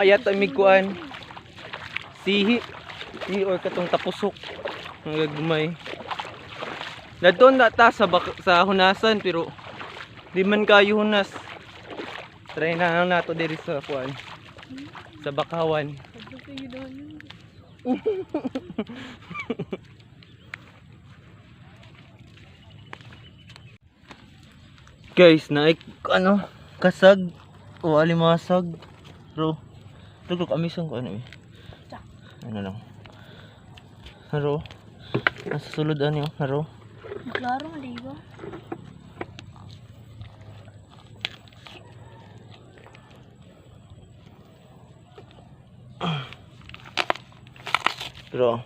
Ayat mig kuan. Sihi. Sihi or katong tapusok. Ang gagmay. Nadon na ta sa sa hunasan pero di man kayo hunas. Try na lang nato diri sa kuan. Sa bakawan. Guys, naik ano, kasag o alimasag. Pero look, amisang ko ano eh. Ano lang. Haro. Nasa sulod ano, haro. Klaro nga, di ba? Pero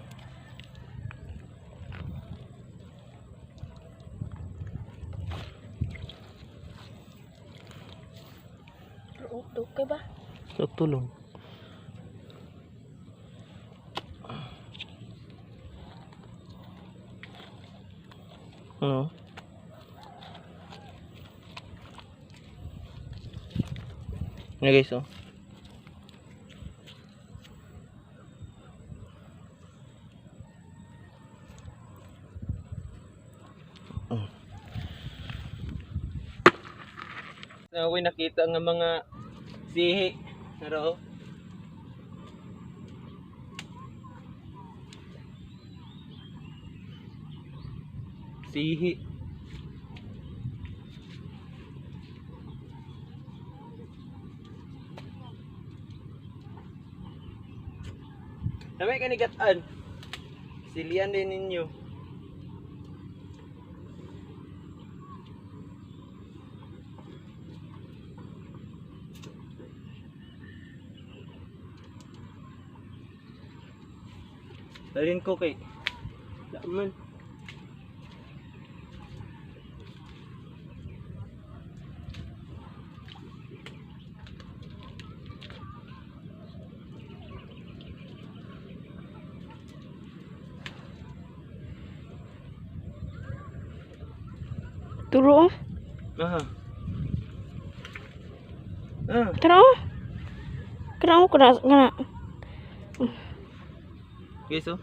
Pero okay ba? sakto lang. Ano? Ano guys, oh. Oh. Na ako'y nakita nga mga sihi. Pero sihi. Namay kanigatan. Silian din ninyo. Dalhin ko kay Laman. Turo. Aha. Ah, Tara. Kena ko na nga. Guys, oh.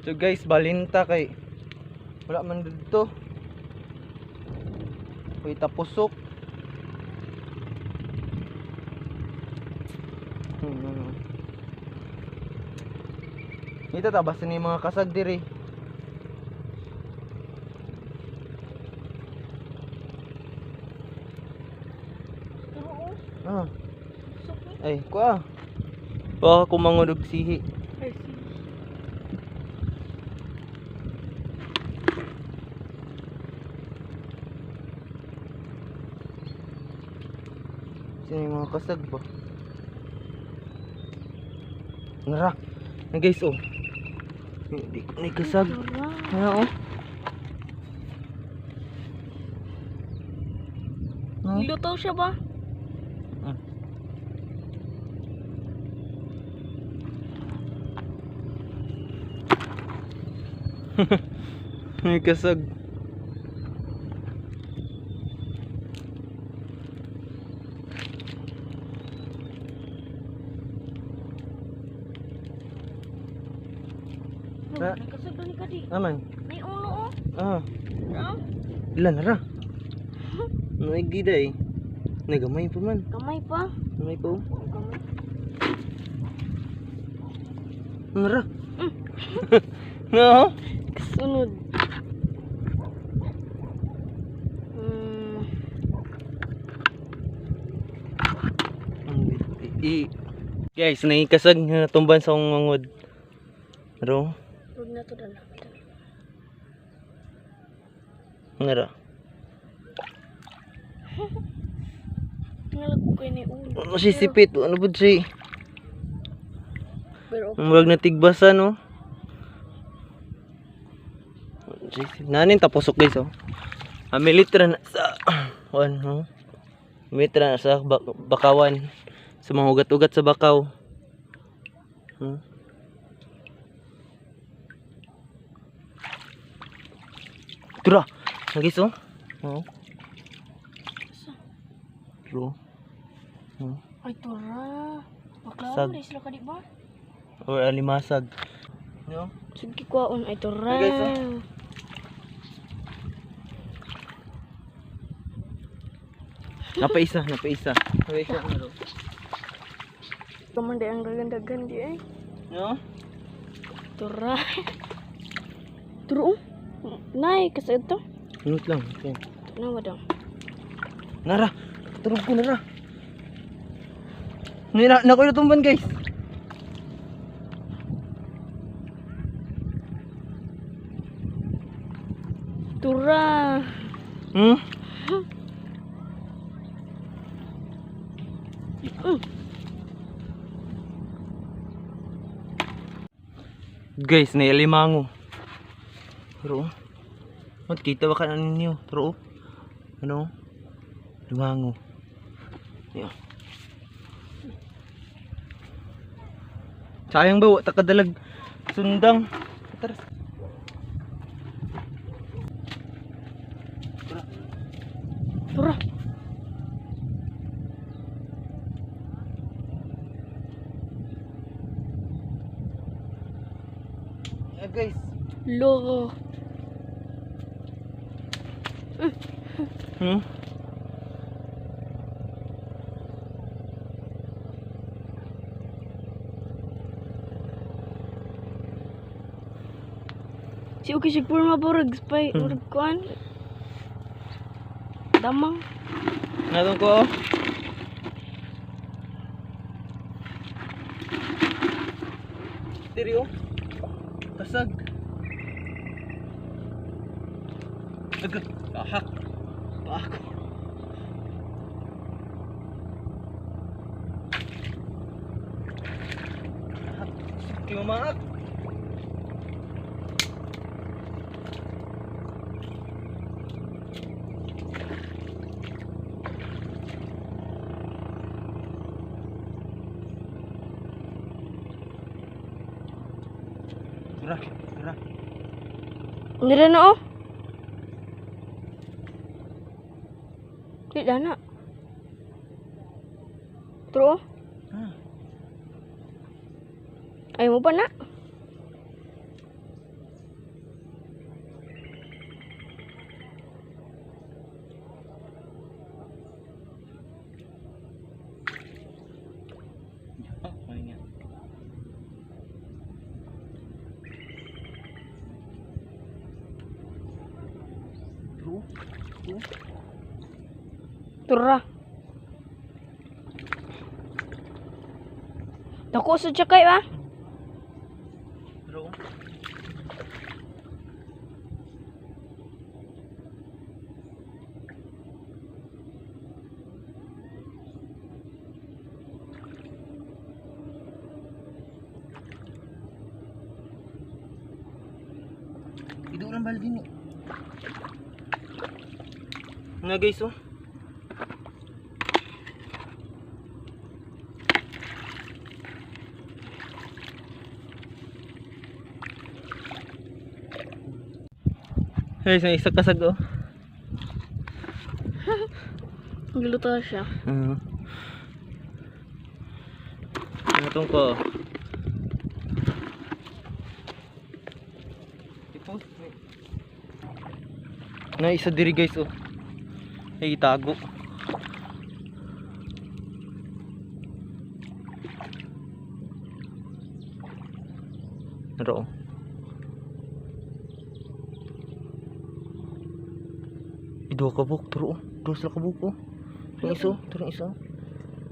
So guys, balinta kay wala man dito. Uy, tapusok. Ito ta basta ni mga kasag diri. Turo. Ah. Ay, kuha. Baka kumangulog sihi. Ay, sige. Sino yung mga kasag ba? Nara. Na guys, oh. Hindi ko na kasag. Ano, oh. No? Nilutaw siya ba? Ah. May kasag. Ah. Kasag ni kadi. Aman. May ulo oh. Ah. Ah, Ilan na ra? Naigida eh. Nagamay pa man. Kamay pa. Gamay pa oh. Kamay. Nara. No? Kasunod. I Guys, naikasag na natumban sa akong mangod. Pero, Huwag na to dala. nara. Tingala ko kay ni ulo. Ano si sipit? Ano ba siya? Pero Murag natigbasan, no? Nanin tapusok guys, oh. Militra na sa wan, no? Militra na sa bakawan. Sa mga ugat-ugat sa bakaw. Tura. Guys, oh. Oh. Tura. Ay, tura. Bakla Sag. mo sila ka di ba? Or alimasag. No? Sige kwaon ay tura. Ay, guys, oh. Napaisa, napaisa. Napaisa ano? Kamanda ang dagan-dagan di ay. No? Tura. Turo. Nay, kasi ito. Minute lang. Okay. Na wadang. Nara, turog ko nara. Nira, naku tumban guys. Tura. Guys, nailimango. Pero, oh, kita ba ka na ninyo? Pero, oh, ano? Limango. Yeah. Sayang ba, wa ta kadalag sundang. Tara. Tura. Yeah, guys. Lo. Si okay siya purma borag spy murag kuan. Damang. Natong ko. Oh. Diri oh. Kasag. Aga, ahak. Paako. Ahak. Sige mamaak. Tura, tura. Nira na oh. Di dana. Turo. Ah. Ay mo pa na. Oh, ano niya? True. True. Tura. Dako sa tsakay ba? True. Ido lang balde ni. Nga guys oh. Guys, may isa kasag oh. Giluto siya. Ano tong ko? I-post mo. Na isa diri guys oh. Ay itago. Naro. Oh. Iduha ka buk, turo oh. Duha sila ka buk oh. Turong iso, turong iso.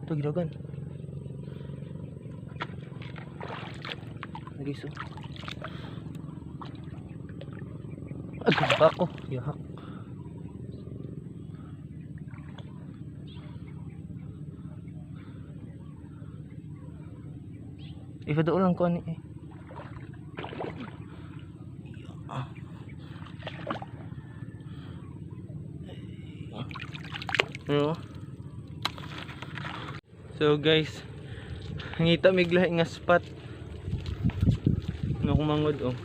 Ito gidagan. Guys oh. Agad ba ako? Yahak. Ipadool lang ko ani eh. Ano? So guys, ngita mig lahi nga spot. Ano kumangod oh.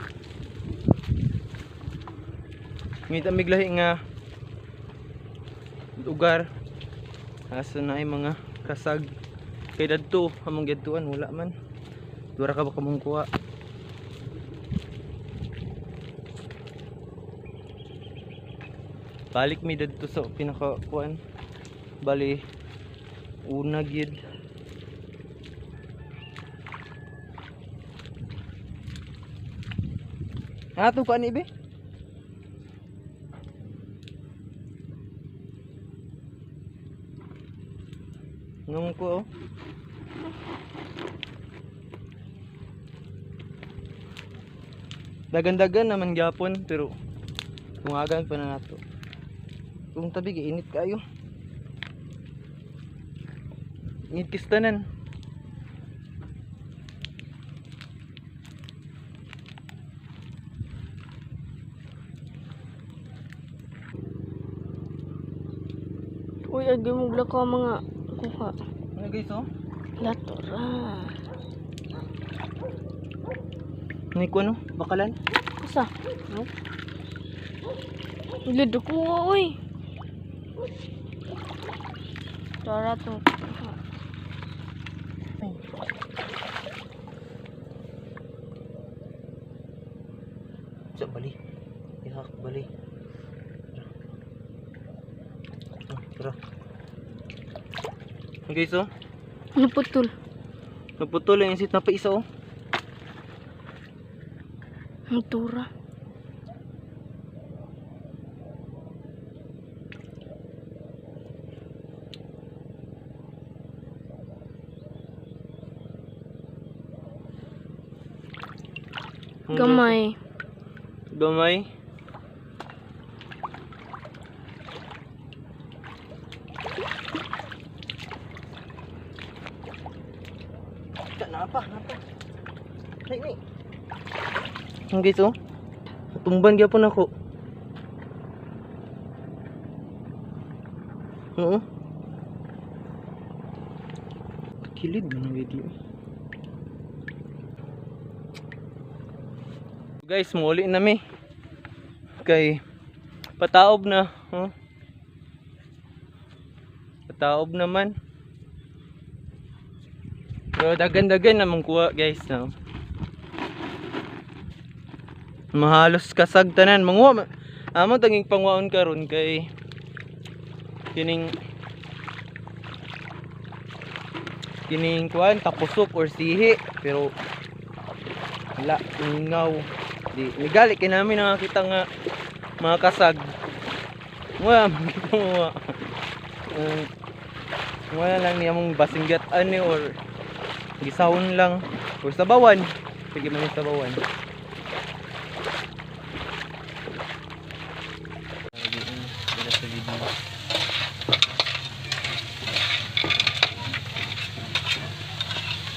Ngita mig lahi nga lugar. Asa na ay mga kasag. Kay dadto among gadtuan wala man. Dura ka ba kamong kuha? Balik mi dadto sa pinaka kuan. Bali una gyud. Ato ka ni be? Nung ko oh. Dagan-dagan naman gyapon pero tungagan pa na nato. Kung tabi giinit kayo. Init kistanan. Uy, agi mo ko mga kuha. Ano guys oh? Latora. Ni ko ano? Bakalan? Asa? No? Lido ko uy. Tora to. Sa bali. Ihak bali. Ah, tara. Okay, so Naputol. naputol ang isit na pa isa oh. Ang tura. Gamay. Gamay. Tak napa, napa. Naik, naik. Okay, so. Tumban gyapon ako. Oo. Kilid na ng video. Guys, muli na mi. Kay pataob na, huh? Pataob naman. Pero dagan-dagan namang kuha, guys, no. Mahalos kasag tanan manguha. Amo tanging pangwaon karon kay kining kining kuan tapusok or sihi pero wala ingaw di migali kay namin nakakita nga mga kasag wala magkipunguha. Wala lang niya mong basinggat ani or gisahon lang or sabawan, sige man yung sabawan.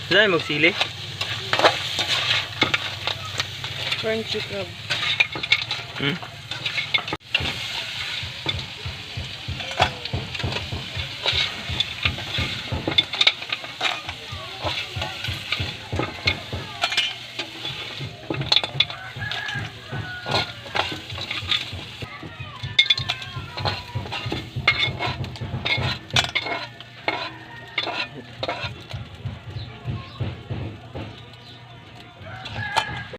Saan magsili? Crunchy crab. Hmm?